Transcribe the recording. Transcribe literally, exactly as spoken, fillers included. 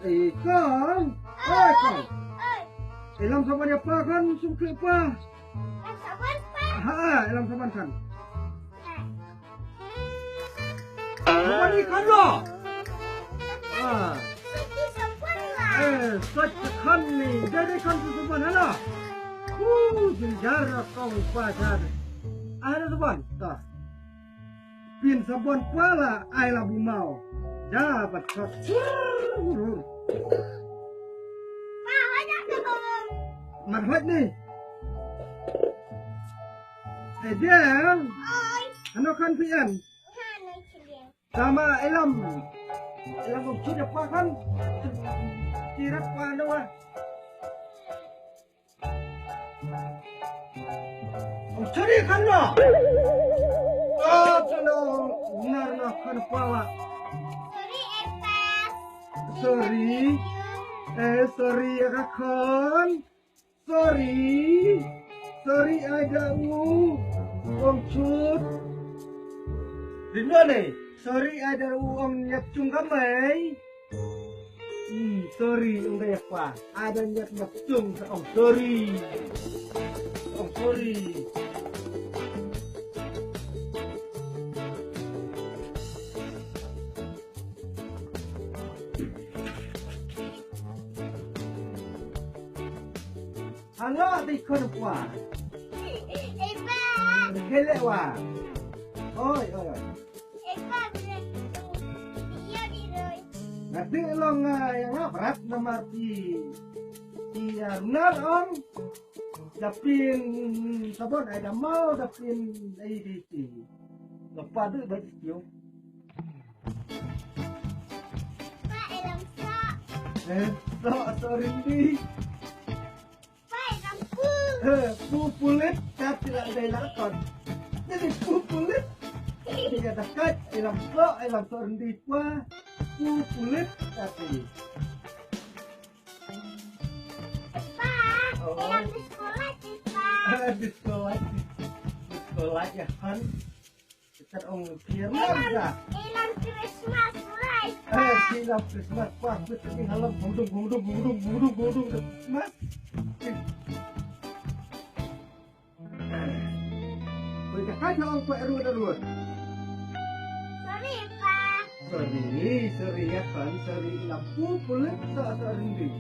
Ei khon. Ei khon. Ei lam sabon ïa pa khon, sum klik pa. Ha, ei lam sabon khon. Sabon ni khon lo. Ah. Eh, sach khon ni, dei dei khon sum sabon hana. Hu, jynjar kong pa jar. Ah, ada sabon. Ta. Pin sabon pala ai la bumau. Ja bat khot. Mat hot ni. Eh, dia. Ano kan pian. Sama ilam. Ilam bumchut apa kan. Kirap pa ano ah. Sorry khon no. Oh, khon no. Nar no khon pawa. Sorry, Epas. Sorry. Eh, sorry ïa ka khon. Sorry. Sorry ai da u. Ong chut. Rin no ne. Sorry ai da u ong nyat chung ka mai. Hmm, sorry, ong da ïa pa. Ada nyat mak tung sa ong sorry. Ong sorry. Halo, di khon pa. Gele wa. Oi, oi, oi. Nga ti long nga ïa nga brat namar ti. Ti arnar ong. Da pin sabon ai da mau da pin ai di ti. Nga padu ba ti yo. Pa, ilam sa. Eh, so, so rindi. Pai ram pu. Eh, pu pulit, kat sila dai lakon. Jadi pu pulit. Dia dekat, ilam so, ilam so rendi pa. Pu pulit, kat sila. Pa, oh, ilam di sekolah sih, Pa. Eh, di sekolah sih. Di sekolah ya, Han. Kita ong pier mar da. Ilam Christmas, mulai. Eh, ilam Christmas, wah, betul ni halam, gudung, gudung, gudung, gudung, gudung, Christmas. Boleh cakap je ong kuat ruh, ruh. Sorry, Pa. Sorry, sorry ya kan, sorry ilam pu pulit sa, sa rendi.